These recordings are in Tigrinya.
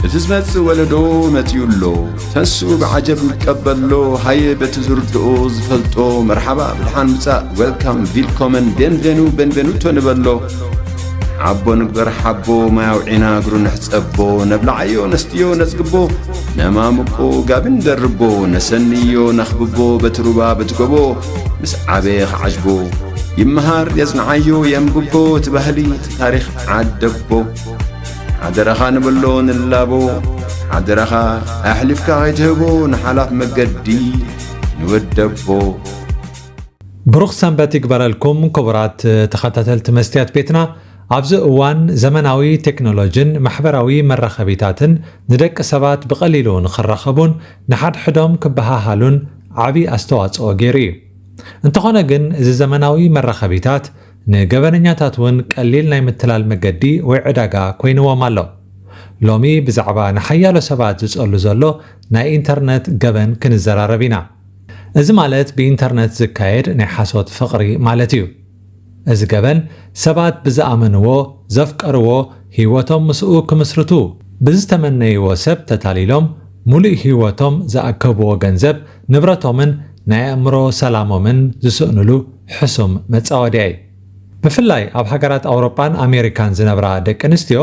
እቲ ዝመጽእ ወለዶ መጺኡ ኣሎ። ተንሱ ብዓጀብ ንቀበሎ። ሃየ በቲ ዝርድኦ ዝፈልጦ መርሓባ ብድሓን ምጻእ፣ ዌልካም፣ ቪልኮመን፣ ቤንቬኑ፣ ቤንቬኑቶ ንበሎ። ዓቦ ንግበር ሓቦ፣ ማይ ኣውዒና እግሩ ንሕጸቦ። ነብልዓዮ ነስትዮ ነጽግቦ፣ ነማምቆ ጋቢ ንደርቦ። ነሰንዮ ነኽብቦ በቲ ሩባ በቲ ጎቦ፣ ምስ ዓበየ ክዓጅቦ። ይመሃር የጽንዓዮ የንብቦ፣ እቲ ባህሊ እቲ ታሪኽ ዓደቦ። ሓደራኻ ንበሎ ንላቦ፣ ሓደራኻ ኣሕሊፍካ ከይትህቦ፣ ንሓላፍ መገዲ ንወደቦ። ብሩኽ ሰንበት ይግበረልኩም ክቡራት ተኸታተልቲ መስትያት ቤትና። ኣብዚ እዋን ዘመናዊ ቴክኖሎጂን ማሕበራዊ መራኸቢታትን ንደቂ ሰባት ብቐሊሉ ንኽራኸቡን ንሓድሕዶም ክበሃሃሉን ዓቢ ኣስተዋጽኦ ገይሩ እዩ። እንተኾነ ግን፣ እዚ ዘመናዊ መራኸቢታት ንገበነኛታት እውን ቀሊል ናይ ምትላል መገዲ ወይ ዕዳጋ ኮይንዎም ኣሎ። ሎሚ ብዛዕባ ንሓያሎ ሰባት ዝጸሉ ዘሎ ናይ ኢንተርነት ገበን ክንዘራረብ ኢና። እዚ ማለት ብኢንተርነት ዝካየድ ናይ ሓሶት ፍቕሪ ማለት እዩ። እዚ ገበን ሰባት ብዝኣመንዎ፣ ዘፍቀርዎ፣ ህይወቶም ምስኡ ክምስርቱ ብዝተመነይዎ ሰብ ተታሊሎም፣ ሙሉእ ህይወቶም ዝኣከብዎ ገንዘብ፣ ንብረቶምን ናይ ኣእምሮ ሰላሞምን ዝስእንሉ ሕሱም መጻወድያ እዩ። ብፍላይ ኣብ ሃገራት ኣውሮጳን ኣሜሪካን ዝነብራ ደቂ ኣንስትዮ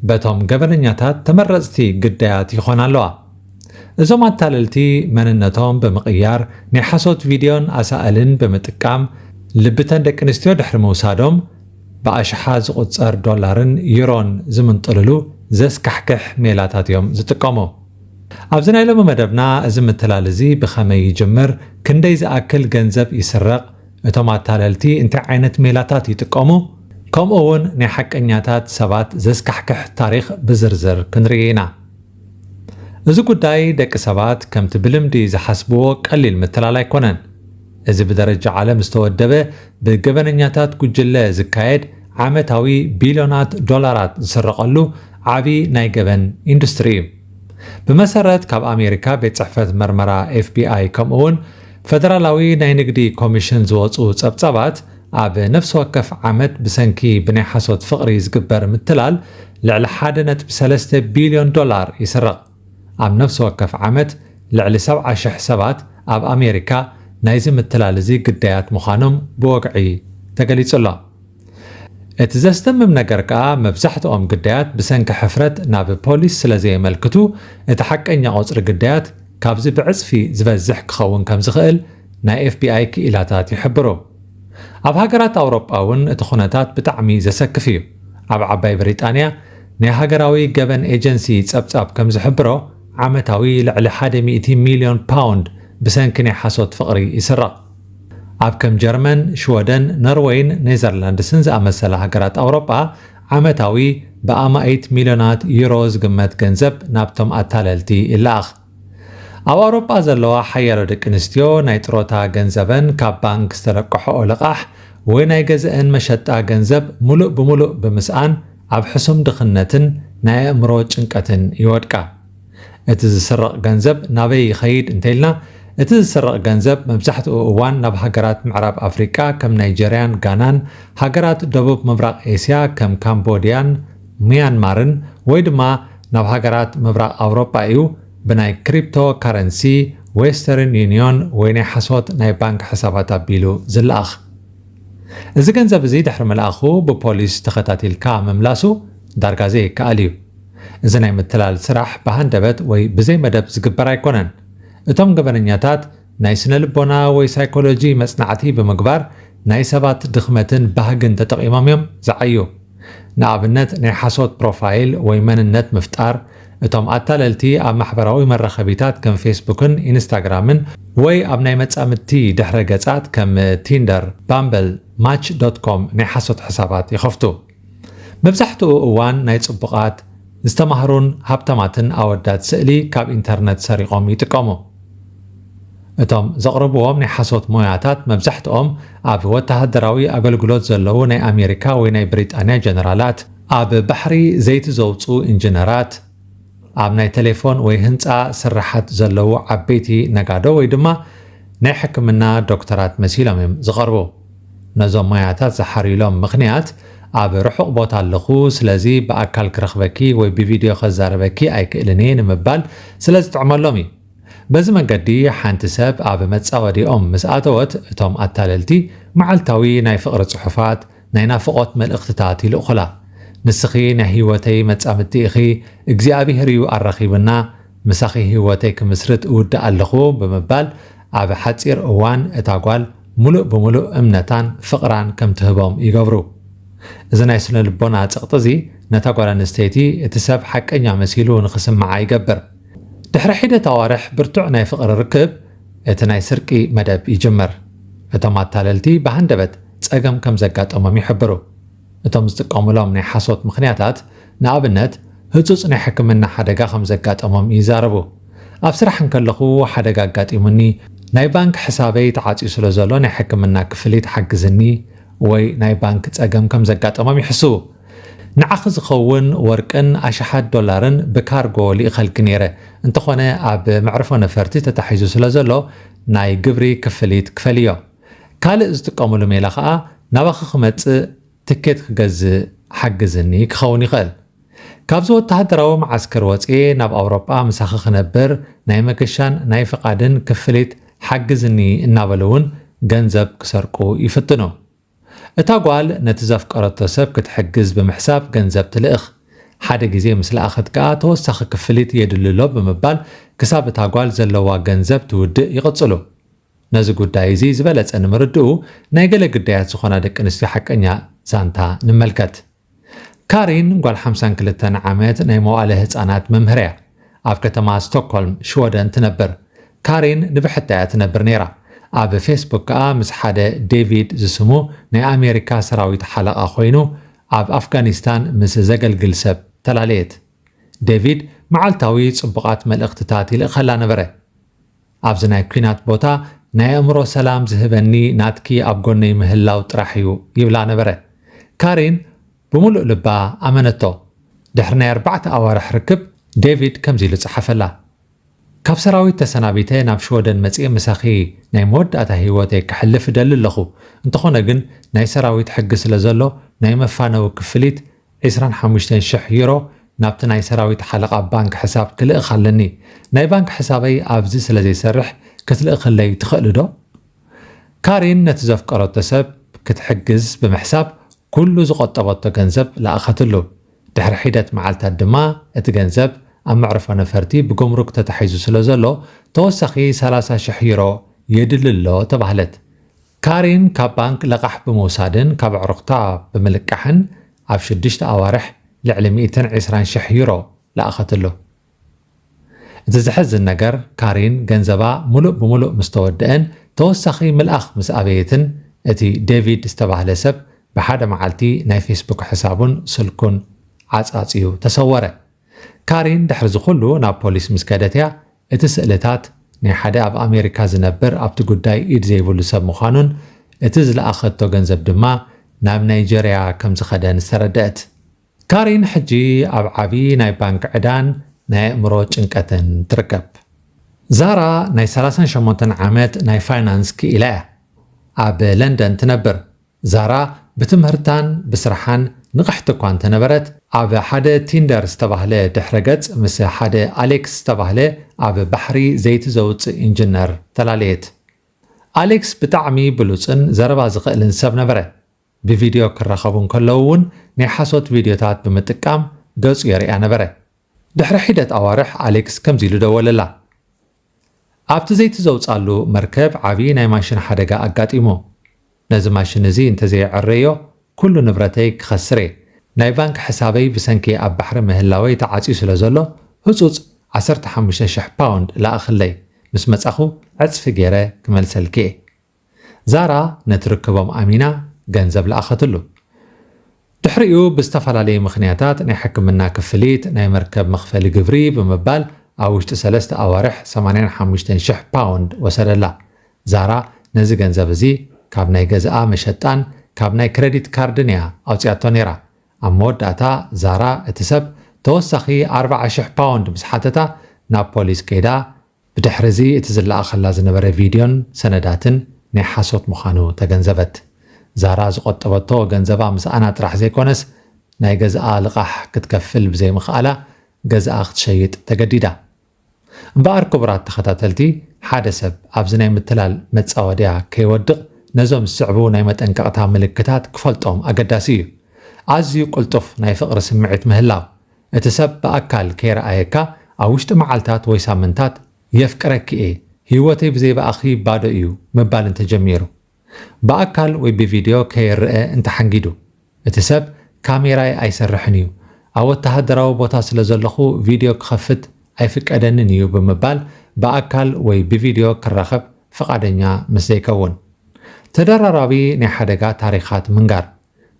በቶም ገበነኛታት ተመረጽቲ ግዳያት ይኾና ኣለዋ። እዞም ኣታለልቲ መንነቶም ብምቕያር ናይ ሓሶት ቪድዮን ኣሳእልን ብምጥቃም ልብተን ደቂ ኣንስትዮ ድሕሪ ምውሳዶም ብኣሽሓ ዝቑጸር ዶላርን ዩሮን ዝምንጥልሉ ዘስካሕክሕ ሜላታት እዮም ዝጥቀሙ። ኣብዚ ናይ ሎሚ መደብና እዚ ምትላል እዚ ብኸመይ ይጅምር፣ ክንደይ ዝኣክል ገንዘብ ይስረቕ፣ እቶም ኣታለልቲ እንታይ ዓይነት ሜላታት ይጥቀሙ፣ ከምኡ እውን ናይ ሓቀኛታት ሰባት ዘስካሕክሕ ታሪኽ ብዝርዝር ክንርኢ ኢና። እዚ ጉዳይ ደቂ ሰባት ከምቲ ብልምዲ ዝሓስብዎ ቀሊል ምትላል ኣይኮነን። እዚ ብደረጃ ዓለም ዝተወደበ ብገበነኛታት ጉጅለ ዝካየድ ዓመታዊ ቢልዮናት ዶላራት ዝስረቐሉ ዓቢ ናይ ገበን ኢንዱስትሪ እዩ። ብመሰረት ካብ ኣሜሪካ ቤት ጽሕፈት መርመራ ኤፍ ቢ ኣይ ከምኡውን ፈደራላዊ ናይ ንግዲ ኮሚሽን ዝወጹ ጸብጻባት፣ ኣብ ነፍሲ ወከፍ ዓመት ብሰንኪ ብናይ ሓሶት ፍቕሪ ዝግበር ምትላል ልዕሊ ሓደ ነጥቢ ሰለስተ ቢልዮን ዶላር ይስረቕ። ኣብ ነፍሲ ወከፍ ዓመት ልዕሊ ሰብዓ ሽሕ ሰባት ኣብ ኣሜሪካ ናይዚ ምትላል እዚ ግዳያት ምዃኖም ብወግዒ ተገሊጹ ኣሎ። እቲ ዘስደምም ነገር ከኣ፣ መብዛሕትኦም ግዳያት ብሰንኪ ሕፍረት ናብ ፖሊስ ስለ ዘየመልክቱ፣ እቲ ሓቀኛ ቁጽሪ ግዳያት ካብዚ ብዕጽፊ ዝበዝሕ ክኸውን ከም ዝኽእል ናይ ኤፍ ቢ ኣይ ክኢላታት ይሕብሩ። ኣብ ሃገራት ኣውሮጳ እውን እቲ ኩነታት ብጣዕሚ ዘሰክፍ እዩ። ኣብ ዓባይ ብሪጣንያ ናይ ሃገራዊ ገበን ኤጀንሲ ጸብጻብ ከም ዝሕብሮ፣ ዓመታዊ ልዕሊ ሓደ ሚእቲ ሚልዮን ፓውንድ ብሰንኪ ናይ ሓሶት ፍቕሪ ይስረቕ። ኣብ ከም ጀርመን፣ ሽወደን፣ ኖርወይን ኔዘርላንድስን ዝኣመሰላ ሃገራት ኣውሮጳ፣ ዓመታዊ ብኣማኢት ሚልዮናት ዩሮ ዝግመት ገንዘብ ናብቶም ኣታለልቲ ይለኣኽ። ኣብ ኣውሮጳ ዘለዋ ሓያሎ ደቂ ኣንስትዮ ናይ ጥሮታ ገንዘበን ካብ ባንክ ዝተለቀሕኦ ልቓሕ ወይ ናይ ገዝአን መሸጣ ገንዘብ ሙሉእ ብሙሉእ ብምስኣን ኣብ ሕሱም ድኽነትን ናይ ኣእምሮ ጭንቀትን ይወድቃ። እቲ ዝስረቕ ገንዘብ ናበይ ይኸይድ እንተኢልና፣ እቲ ዝስረቕ ገንዘብ መብዛሕትኡ እዋን ናብ ሃገራት ምዕራብ ኣፍሪቃ ከም ናይጀርያን ጋናን፣ ሃገራት ደቡብ ምብራቕ ኤስያ ከም ካምቦድያን ሚያንማርን፣ ወይ ድማ ናብ ሃገራት ምብራቕ ኣውሮጳ እዩ ብናይ ክሪፕቶ ካረንሲ ዌስተርን ዩኒዮን ወይ ናይ ሓሶት ናይ ባንክ ሕሳባት ኣቢሉ ዝለኣኽ። እዚ ገንዘብ እዚ ድሕሪ ምልኣኹ ብፖሊስ ተኸታቲልካ ምምላሱ ዳርጋ ዘይከኣል እዩ። እዚ ናይ ምትላል ስራሕ ብሃንደበት ወይ ብዘይ መደብ ዝግበር ኣይኮነን። እቶም ገበነኛታት ናይ ስነ ልቦና ወይ ሳይኮሎጂ መጽናዕቲ ብምግባር ናይ ሰባት ድኽመትን ባህግን ተጠቒሞም እዮም ዝዓዩ። ንኣብነት ናይ ሓሶት ፕሮፋይል ወይ መንነት ምፍጣር፣ እቶም ኣታለልቲ ኣብ ማሕበራዊ መራኸቢታት ከም ፌስቡክን ኢንስታግራምን ወይ ኣብ ናይ መጻምድቲ ድሕረ ገጻት ከም ቲንደር፣ ባምበል፣ ማች ዶት ኮም ናይ ሓሶት ሕሳባት ይኸፍቱ። መብዛሕትኡ እዋን ናይ ጽቡቓት፣ ዝተማህሩን ሃብታማትን ኣወዳት ስእሊ ካብ ኢንተርነት ሰሪቖም ይጥቀሙ። እቶም ዘቕርብዎም ናይ ሓሶት ሞያታት መብዛሕትኦም ኣብ ወተሃደራዊ ኣገልግሎት ዘለዉ ናይ ኣሜሪካ ወይ ናይ ብሪጣንያ ጀነራላት፣ ኣብ ባሕሪ ዘይቲ ዘውጽኡ ኢንጂነራት፣ ኣብ ናይ ቴሌፎን ወይ ህንጻ ስራሓት ዘለዉ ዓበይቲ ነጋዶ ወይ ድማ ናይ ሕክምና ዶክተራት መሲሎም እዮም ዝቐርቡ። ነዞም ሞያታት ዝሓርዩሎም ምኽንያት ኣብ ርሑቕ ቦታ ኣለኹ፣ ስለዚ ብኣካል ክረኽበኪ ወይ ብቪድዮ ከዛረበኪ ኣይክእልን እየ ንምባል ስለ ዝጥዕመሎም እዩ። በዚ መንገዲ ሓንቲ ሰብ ኣብ መጻወዲኦም ምስ ኣተወት፣ እቶም ኣታለልቲ መዓልታዊ ናይ ፍቕሪ ጽሑፋት፣ ናይ ናፍቖት መልእኽትታት ይልእኹላ። "ንስኺ ናይ ህይወተይ መጻምድቲ ኢኺ፣ እግዚኣብሔር እዩ ኣራኺብና፣ ምሳኺ ህይወተይ ክምስርት እውድእ ኣለኹ" ብምባል ኣብ ሓጺር እዋን እታ ጓል ሙሉእ ብሙሉእ እምነታን ፍቕራን ከም ትህቦም ይገብሩ። እዚ ናይ ስነ ልቦና ጸቕጢ እዚ ነታ ጓል ኣንስተይቲ እቲ ሰብ ሓቀኛ መሲሉ ንኽስምዓ ይገብር። ድሕሪ ሒደት ኣዋርሕ ብርቱዕ ናይ ፍቕሪ ርክብ፣ እቲ ናይ ስርቂ መደብ ይጅምር። እቶም ኣታለልቲ ብሃንደበት ጸገም ከም ዘጋጠሞም ይሕብሩ። እቶም ዝጥቀሙሎም ናይ ሓሶት ምኽንያታት፣ ንኣብነት፣ ህጹጽ ናይ ሕክምና ሓደጋ ከም ዘጋጠሞም ይዛረቡ። "ኣብ ስራሕ እንከለኹ ሓደጋ ኣጋጢሙኒ፣ ናይ ባንክ ሕሳበይ ተዓጽዩ ስለ ዘሎ ናይ ሕክምና ክፍሊት ሓግዝኒ" ወይ ናይ ባንክ ጸገም ከም ዘጋጠሞም ይሕስቡ። "ንዓኺ ዝኸውን ወርቅን ኣሽሓት ዶላርን ብካርጎ ልኢኸልኪ ነይረ፣ እንተኾነ ኣብ መዕርፎ ነፈርቲ ተታሒዙ ስለ ዘሎ ናይ ግብሪ ክፍሊት ክፈልዮ። ካልእ ዝጥቀሙሉ ሜላ ኸኣ ናባኺ ክመጽእ ትኬት ክገዝእ ሓግዝኒ ክኸውን ይኽእል። ካብዚ ወተሃደራዊ መዓስከር ወጽኤ ናብ ኣውሮጳ ምሳኺ ክነብር ናይ መገሻን ናይ ፍቓድን ክፍሊት ሓግዝኒ" እናበሉ እውን ገንዘብ ክሰርቁ ይፍትኑ። እታ ጓል ነቲ ዘፍቀረቶ ሰብ ክትሕግዝ ብምሕሳብ ገንዘብ ትልእኽ። ሓደ ግዜ ምስ ለኣኸት ከኣ ተወሳኺ ክፍሊት የድሊ ኣሎ ብምባል ክሳብ እታ ጓል ዘለዋ ገንዘብ ትውድእ ይቕጽሉ። ነዚ ጉዳይ እዚ ዝበለጸ ንምርድኡ ናይ ገለ ግዳያት ዝኾና ደቂ ኣንስትዮ ሓቀኛ ዛንታ ንመልከት። ካሪን ጓል ሓምሳን ክልተን ዓመት ናይ መዋእለ ህጻናት መምህር እያ። ኣብ ከተማ ስቶክሆልም ሽወደን ትነብር። ካሪን ንብሕታ እያ ትነብር ነይራ። ኣብ ፌስቡክ ከኣ ምስ ሓደ ዴቪድ ዝስሙ ናይ ኣሜሪካ ሰራዊት ሓለቓ ኮይኑ ኣብ ኣፍጋኒስታን ምስ ዘገልግል ሰብ ተላለየት። ዴቪድ መዓልታዊ ጽቡቓት መልእኽትታት ይልእኸላ ነበረ። "ኣብዚ ናይ ኲናት ቦታ ናይ ኣእምሮ ሰላም ዝህበኒ ናትኪ ኣብ ጎነይ ምህላው ጥራሕ እዩ" ይብላ ነበረ። ካሪን ብምሉእ ልባ ኣመነቶ። ድሕሪ ናይ ኣርባዕተ ኣዋርሕ ርክብ ዴቪድ ከምዚ ኢሉ ጸሓፈላ። "ካብ ሰራዊት ተሰናቢተ ናብ ሽወደን መጽየ ምሳኺ ናይ መወዳእታ ህይወተይ ከሕልፍ እደሊ ኣለኹ። እንተኾነ ግን ናይ ሰራዊት ሕጊ ስለ ዘሎ ናይ መፋነዊ ክፍሊት ዕስራን ሓሙሽተን ሽሕ ዩሮ ናብቲ ናይ ሰራዊት ሓለቓ ባንክ ሕሳብ ክልእኽ ኣለኒ። ናይ ባንክ ሕሳበይ ኣብዚ ስለ ዘይሰርሕ ክትልእኽለይ ትኽእሊ ዶ?" ካሪን ነቲ ዘፍቀረቶ ሰብ ክትሕግዝ ብምሕሳብ ኩሉ ዝቆጠበቶ ገንዘብ ለኣኸትሉ። ድሕሪ ሒደት መዓልታት ድማ እቲ ገንዘብ ኣብ መዕርፎ ነፈርቲ ብጉምሩክ ተታሒዙ ስለ ዘሎ ተወሳኺ ሰላሳ ሽሕ ዩሮ የድሊ ኣሎ ተባህለት። ካሪን ካብ ባንክ ለቓሕ ብምውሳድን ካብ ኣዕሩኽታ ብምልቃሕን ኣብ ሽዱሽተ ኣዋርሕ ልዕሊ ሚእትን ዕስራን ሽሕ ዩሮ ለኣኸትሉ። እቲ ዘሕዝን ነገር፣ ካሪን ገንዘባ ሙሉእ ብሙሉእ ምስ ተወደአን ተወሳኺ ምልኣኽ ምስ ኣበየትን፣ እቲ ዴቪድ ዝተባህለ ሰብ ብሓደ መዓልቲ ናይ ፌስቡክ ሕሳቡን ስልኩን ዓጻጽዩ ተሰወረ። ካሪን ድሕሪ እዚ ኩሉ ናብ ፖሊስ ምስ ከደት እያ፣ እቲ ስእልታት ናይ ሓደ ኣብ ኣሜሪካ ዝነብር ኣብቲ ጉዳይ ኢድ ዘይብሉ ሰብ ምዃኑን እቲ ዝለኣኸቶ ገንዘብ ድማ ናብ ናይጀርያ ከም ዝኸደን ዝተረደአት። ካሪን ሕጂ ኣብ ዓቢ ናይ ባንክ ዕዳን ናይ ኣእምሮ ጭንቀትን ትርከብ። ዛራ ናይ ሰላሳን ሸሞንተን ዓመት ናይ ፋይናንስ ክኢላ እያ። ኣብ ለንደን ትነብር። ዛራ ብትምህርታን ብስራሓን ንቕሕቲ እኳ እንተነበረት፣ ኣብ ሓደ ቲንደር ዝተባህለ ድሕረ ገጽ ምስ ሓደ ኣሌክስ ዝተባህለ ኣብ ባሕሪ ዘይቲ ዘውጽእ ኢንጂነር ተላለየት። ኣሌክስ ብጣዕሚ ብሉጽን ዘረባ ዝኽእልን ሰብ ነበረ። ብቪድዮ ክራኸቡ እንከለዉ እውን ናይ ሓሶት ቪድዮታት ብምጥቃም ገጹ የርእያ ነበረ። ድሕሪ ሒደት ኣዋርሕ ኣሌክስ ከምዚ ኢሉ ደወለላ። ኣብቲ ዘይቲ ዘውጻሉ መርከብ ዓቢ ናይ ማሽን ሓደጋ ኣጋጢሙ። ነዚ ማሽን እዚ እንተዘየዐረዮ ኩሉ ንብረተይ ክኸስር እየ። ናይ ባንክ ሕሳበይ ብሰንኪ ኣብ ባሕሪ ምህላወይ ተዓጽዩ ስለ ዘሎ ህጹጽ ዓሰርተ ሓሙሽተ ሽሕ ፓውንድ ለኣኽለይ። ምስ መጻኹ ዕጽፊ ገይረ ክመልሰልኪ እየ። ዛራ ነቲ ርክቦም ኣሚና ገንዘብ ለኣኸትሉ። ድሕሪኡ ብዝተፈላለየ ምኽንያታት ናይ ሕክምና ክፍሊት፣ ናይ መርከብ መኽፈሊ ግብሪ ብምባል ኣብ ውሽጢ ሰለስተ ኣዋርሕ ሰማንያን ሓሙሽተን ሽሕ ፓውንድ ወሰደላ። ዛራ ነዚ ገንዘብ እዚ ካብ ናይ ገዝኣ መሸጣን ካብ ናይ ክረዲት ካርድን እያ ኣውጺኣቶ ነይራ። ኣብ መወዳእታ ዛራ እቲ ሰብ ተወሳኺ ኣርባዓ ሽሕ ፓውንድ ምስ ሓተታ ናብ ፖሊስ ከይዳ ብድሕሪ እዚ እቲ ዝለኣኸላ ዝነበረ ቪድዮን ሰነዳትን ናይ ሓሶት ምዃኑ ተገንዘበት። ዛራ ዝቆጠበቶ ገንዘባ ምስኣና ጥራሕ ዘይኮነስ፣ ናይ ገዛኣ ልቓሕ ክትከፍል ብዘይምኽኣላ፣ ገዛኣ ክትሸይጥ ተገዲዳ። እምበኣር ክቡራት ተኸታተልቲ፣ ሓደ ሰብ ኣብዚ ናይ ምትላል መጻወድያ ከይወድቕ፣ ነዞም ዝስዕቡ ናይ መጠንቀቕታ ምልክታት ክፈልጦም ኣገዳሲ እዩ። ኣዝዩ ቅልጡፍ ናይ ፍቕሪ ስምዒት ምህላው። እቲ ሰብ ብኣካል ከይረኣየካ፣ ኣብ ውሽጢ መዓልታት ወይ ሳምንታት፣ "የፍቅረኪ እየ፣ ህይወተይ ብዘይ ብኣኺ ባዶ እዩ" ምባል እንተጀሚሩ። ብኣካል ወይ ብቪድዮ ከይረኣ እንተሓንጊዱ። እቲ ሰብ፣ "ካሜራይ ኣይሰርሕን እዩ፣ ኣብ ወተሃደራዊ ቦታ ስለ ዘለኹ ቪድዮ ክኸፍት ኣይፍቀደንን እዩ" ብምባል ብኣካል ወይ ብቪድዮ ክራኸብ ፍቓደኛ ምስ ዘይከውን። ተደራራቢ ናይ ሓደጋ ታሪኻት ምንጋር።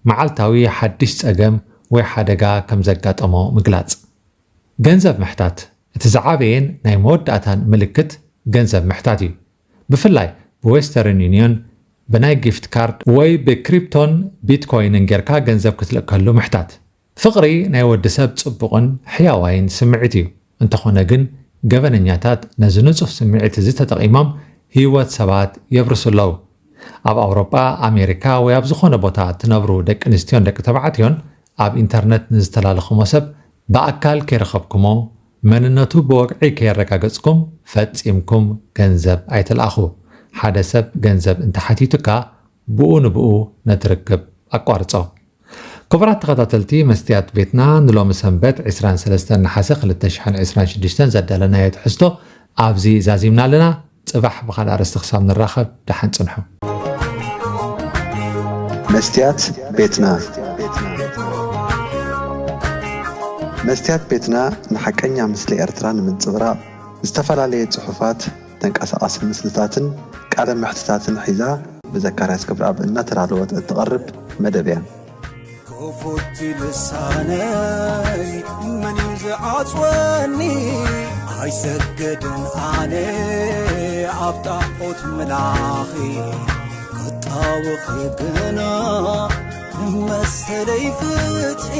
መዓልታዊ ሓድሽ ጸገም ወይ ሓደጋ ከም ዘጋጠሞ ምግላጽ። ገንዘብ ምሕታት። እቲ ዝዓበየን ናይ መወዳእታን ምልክት ገንዘብ ምሕታት እዩ። ብፍላይ ብዌስተርን ዩኒዮን፣ ብናይ ጊፍት ካርድ ወይ ብክሪፕቶን ቢትኮይንን ጌርካ ገንዘብ ክትልእከሉ ምሕታት። ፍቕሪ ናይ ወዲ ሰብ ጽቡቕን ሕያዋይን ስምዒት እዩ። እንተኾነ ግን፣ ገበነኛታት ነዚ ንጹህ ስምዒት እዚ ተጠቒሞም ህይወት ሰባት የብርሱ ኣለዉ። ኣብ ኣውሮጳ፣ ኣሜሪካ ወይ ኣብ ዝኾነ ቦታ እትነብሩ ደቂ ኣንስትዮን ደቂ ተባዕትዮን፣ ኣብ ኢንተርነት ንዝተላለኽሞ ሰብ ብኣካል ከይረኸብኩሞ፣ መንነቱ ብወግዒ ከየረጋገጽኩም ፈጺምኩም ገንዘብ ኣይትልኣኹ። ሓደ ሰብ ገንዘብ እንተሓቲቱካ፣ ብኡ ንብኡ ነቲ ርክብ ኣቋርጾ። ክቡራት ተኸታተልቲ መስትያት ቤትና፣ ንሎሚ ሰንበት ዕስራን ሰለስተን ነሓሰ ክልተ ሽሕን ዕስራን ሽዱሽተን ዘዳለናዮ ትሕዝቶ ኣብዚ ዛዚምና ኣለና። ጽባሕ ብኻልእ ኣርእስቲ ክሳብ ንራኸብ፣ ደሓን ጽንሑ። መስትያት ቤትና። መስትያት ቤትና ንሓቀኛ ምስሊ ኤርትራ ንምንጽብራቕ፣ ዝተፈላለየ ጽሑፋት፣ ተንቀሳቓሲ ምስልታትን ቃለ መሕትታትን ሒዛ ብዘካርያስ ገብረኣብ እናተዳለወት እትቐርብ መደብ እያ። ክፉት ልሳነይ መን እዩ ዝዓጽወኒ? ኣይሰግድን ኣነ ኣብ ጣዖት ምላኺ፣ ክጣወኺ ግና ንመሰለይ ፍትሒ።